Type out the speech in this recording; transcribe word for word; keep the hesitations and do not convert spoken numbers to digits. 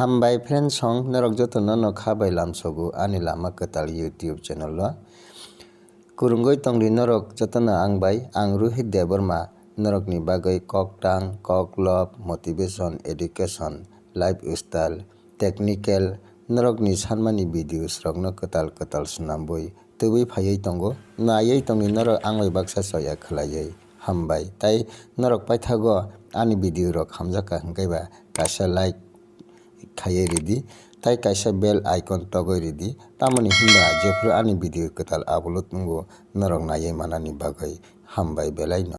Hambai friends song, norok jotono no kha bai lamsogo ani Lama Kwtal YouTube channel o. Kurungoi tongdi norok jotono ang bai, ang Rohit Debbarma, norokni bagwi koktang, koklop, motivation, education, lifestyle, technical, norokni sanmani videos rokno kwtal kwtal swnambui tubui phaiwi tongo. Naiwi tongdi norok ang bai baksa choya khwlaiwi. Hambai. Tai norok paithago ani video rok hamjakha hwnkhe ba kaisa like khaiwi ridi, tai kaisa bell icon togwi ridi, tamoni hinba jephru ani video kwtal upload wngo norok naiwi manani bagwi. Hambai belai no.